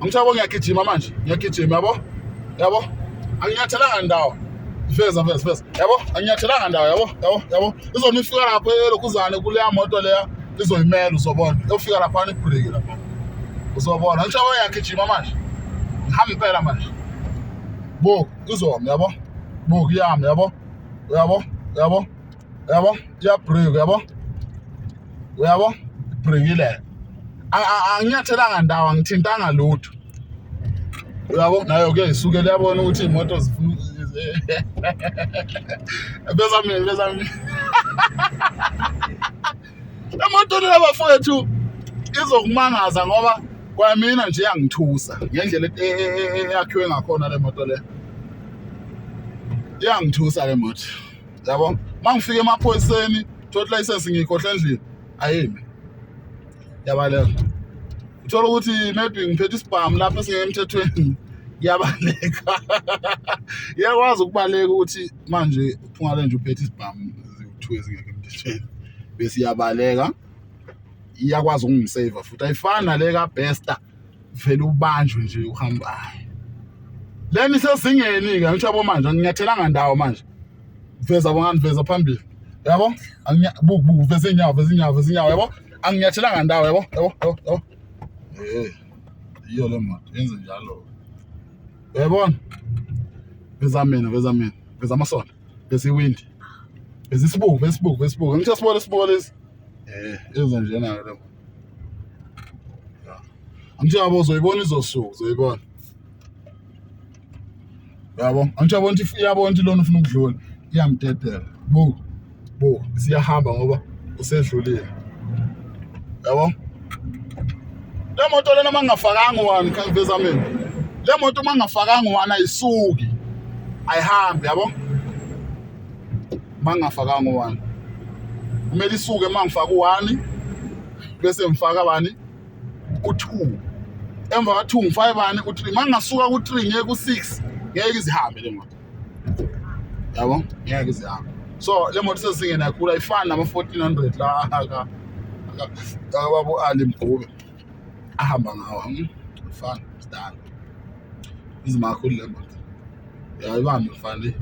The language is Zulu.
Angithi yabo ngiyagijima manje, ngiyagijima yabo. Yabo? Anginyathelanga ndawo. Veza veza veza. Yabo? Anginyathelanga ndawo yabo? Yabo? Yabo? Izona ifika lapho elokhuzane kuleya moto leya izoyimela uzobona. Yofika lapha ibhriki lapha. Uzobona. Angithi yabo ngiyagijima manje. Ngihamba impela manje. Buka, izoma yabo? Buka iyami yabo? Yabo? Yabo? Yabo? Iyabhriki yabo? Uyabo? Ibhrikile. Anginyathelanga ndawo, angithintanga lutho. Uyabo? Nayo ke isuke liyabona ukuthi iy'moto zifuna beza mina beza mina. Emotweni yabafowethu izokumangaza ngoba kwamina nje iyangithusa ngendlela eyakhiwe ngakhona le moto le. Iyangithusa le moto. Yabo? Mangifika emaphoyiseni, thola license ngiyikhohle endlini. Ayimi. Yabaleka. Uthola ukuthi maybe ngiphethe isibhamu lapha esingeke emthethweni. Iyabaleka. Iyakwazi ukubaleka ukuthi manje uphungale nje uphethe isibhamu ziwu-2 ezingekho emthethweni. Bese iyabaleka. Iyakwazi ukungisave futhi ayifani nale kaBester. Vele ubanjwe nje uhamba. Hayi. Leni sezingeni ke ngisho yabo manje anginyathelanga ndawo manje. Veza bongani veza phambili. Yabo? Anginya buku buku veza inyawo veza inyawo veza inyawo yabo? Anginyathelanga ndawo yabo? Yabo? Yabo? Yabo? Eh. Iyo le moto yenze njalo. Uyabona? Veza mina veza mina veza amasondo veza iwindi. Veza isibuko veza isibuko veza isibuko. Ngisho sibona isibuko lesi. Eh, yenze njena ke le moto. Angithi yabo uzoyibona izosuka uzoyibona. Yabo, angithi yabona ukuthi iyabona ukuthi lona ufuna ukudlula iyamdedela. Buka, buka siyahamba ngoba usedlulile. Yabo? Le moto lena mangingafakanga one khangiveza mina. Le moto mangingafakanga one ayisuki. Ayihambi yabo? Mangingafakanga one. Kumele isuke mangifaka u-one bese ngifaka bani? U-2. Emva ka-2 ngifake bani? U-3. Mangingasuka ku-3 ngiye ku-6 ngeke izihambe le moto. Yabo? Ngeke izihambe. So le moto sezingene kakhulu ayifani nama-1400 la aka akababa u-Ali Mgube ahamba ngawo. Ayifani sidala. Inzima kakhulu le moto. Yayibambe mfana le.